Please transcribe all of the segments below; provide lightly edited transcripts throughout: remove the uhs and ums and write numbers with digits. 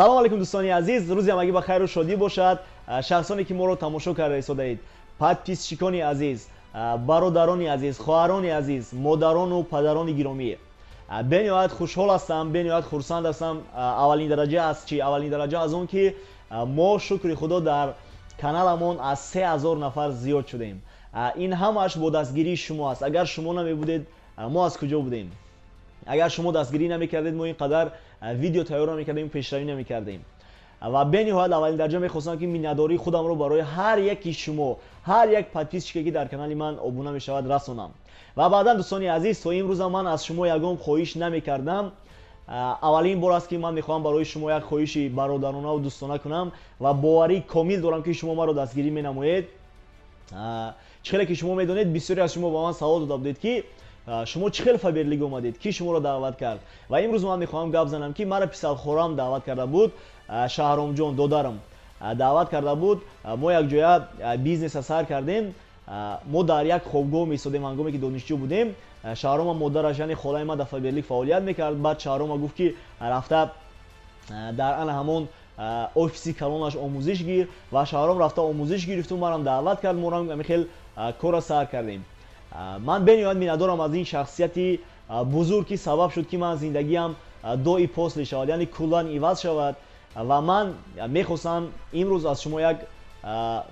Салом алейкум, дӯстони азиз, рӯзи ҳамагӣ ба хайру шодӣ бошад. Шахсоне ки моро тамошо карда истодаед, подписчикони азиз, бародарони азиз, хоҳарони азиз, модарону падарони гиромӣ, бениҳоят хушҳол ҳастам, бениҳоят хурсанд ҳастам. Аввалин дараҷа аз чӣ? Аввалин дараҷа аз он ки мо, шукри Худо, дар каналамон аз 3000 нафар зиёд шудем. Ин ҳамааш бо дастгирии шумо аст. Агар шумо намебудед, мо аз куҷо будем? Агар шумо дастгирӣ намекардед, мо ин қадар видео тайёр намекардем, пешравӣ намекардем. Ва бениҳоят аввалин дараҷа мехостам, ки миннатдории худамро барои ҳар яки шумо, ҳар як подписчике ки дар канали ман обуна мешавад, расонам. Ва баъдан, дӯстони азиз, то имрӯза ман аз шумо ягон хоҳиш намекардам. Аввалин бор аст, ки ман мехоҳам барои шумо як хоҳиши бародаронаву дӯстона кунам ва боварии комил дорам, ки шумо маро дастгирӣ менамоед. Чӣ хеле ки шумо медонед, бисёре аз шумо ба ман савол дода будед, ки шумо чӣ хел Фаберлик омадед, кӣ шуморо даъват кард? Ва имрӯз ман мехоҳам гап занам, ки мара писархорам даъват карда буд, Шаҳромҷон додарам даъват карда буд. Мо якҷоя бизнеса сар кардем. Мо дар як хобгоҳ меистодем, ҳангоме ки донишҷӯ будем. Шаҳрома модараш, яъне холаи ман, дар Фаберлик фаъолият мекард. Баъд Шаҳрома гуфт, ки рафта дар ана ҳамон офиси калонаш омӯзиш гир, ва Шаҳром рафта омӯзиш гирифту марам даъват кард. Морам ҳамин хел корра сар кардем. Ман бениҳоят миннатдорам аз ин шахсияти бузург, ки сабаб шуд, ки ман зиндагиам до и после шавад, яъне куллан иваз шавад. Ва ман мехостам имрӯз аз шумо як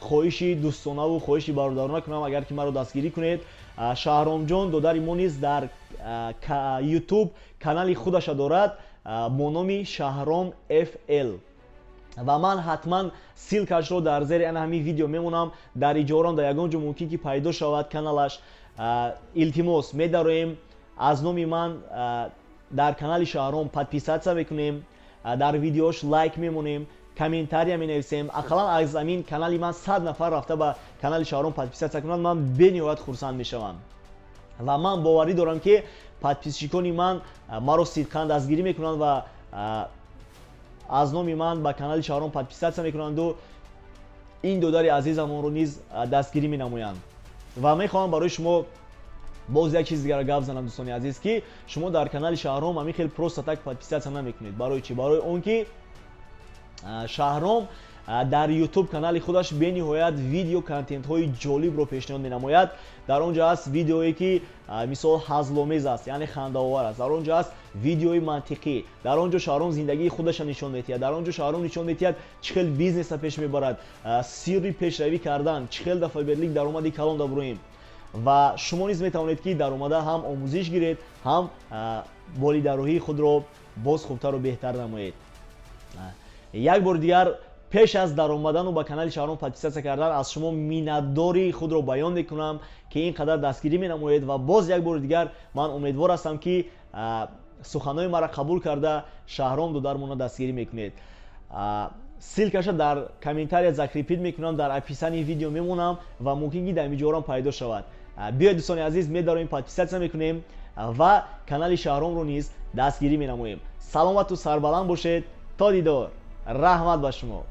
хоҳиши дӯстонаву хоҳиши бародарона кунам, агар ки маро дастгирӣ кунед. Шаҳромҷон додари мо низ дар Ютуб канали худаша дорад бо номи Шаҳром ФЛ, ва ман ҳатман ссылкашро дар зери ана ҳамин видео мемонам. Дар иҷорон, дар ягон ҷо мумкин ки пайдо шавад каналаш. Илтимос, медароем, аз номи ман дар канали Шаҳром подписаться мекунем, дар видеош лайк мемонем, комментария менависем. Ақаллан аз ҳамин канали ман 100 нафар рафта ба канали Шаҳром подписаться кунанд, ман бениҳоят хурсанд мешавам. Ва ман боварӣ дорам, ки подписчикони ман маро сидқан дастгирӣ мекунанд ва аз номи ман ба канали Шаҳром подписаться мекунанду ин додари азизамонро низ дастгирӣ менамоянд. Ва мехоҳам барои шумо боз як чиз дигара гап занам, дӯстони азиз, ки шумо дар канали Шаҳром ҳамин хел просто так подписаться намекунед. Барои чӣ? Барои он ки Шаҳром дар Ютуб канали худаш бениҳоят видео контентҳои ҷолибро пешниҳод менамояд. Дар он ҷо аст видеое, ки мисол ҳазломез аст, яъне хандаовар аст, дар он ҷо аст видеои мантиқӣ, дар он ҷо Шаҳром зиндагии худаша нишон медиҳад, дар он ҷо Шаҳром нишон медиҳад, чӣ хел бизнеса пеш мебарад, сирри пешравӣ кардан, чӣ хел дар Фаберлик даромади калон дабуроем. Ва шумо низ метавонед, ки даромада ҳам омӯзиш гиред, ҳам болидароҳии худро боз хубтару беҳтар намоед. Як бори дигар, пеш аз даромадану ба канали Шаҳром подписаться кардан, аз шумо миннатдори худро баён мекунам, ки ин қадар дастгирӣ менамоед. Ва боз як бори дигар ман умедвор ҳастам, ки суханҳои маро қабул карда, Шаҳром додармонро дастгирӣ мекунед. Ссылкаша дар комментария закрепить мекунам, дар описании видео мемонам ва мумкин ки дар инҷорам пайдо шавад. Биёед, дӯстони азиз, медароем, подписаться мекунем ва канали Шаҳромро низ дастгирӣ менамоем. Саломату сарбаланд бошед, то дидор, раҳмат ба шумо.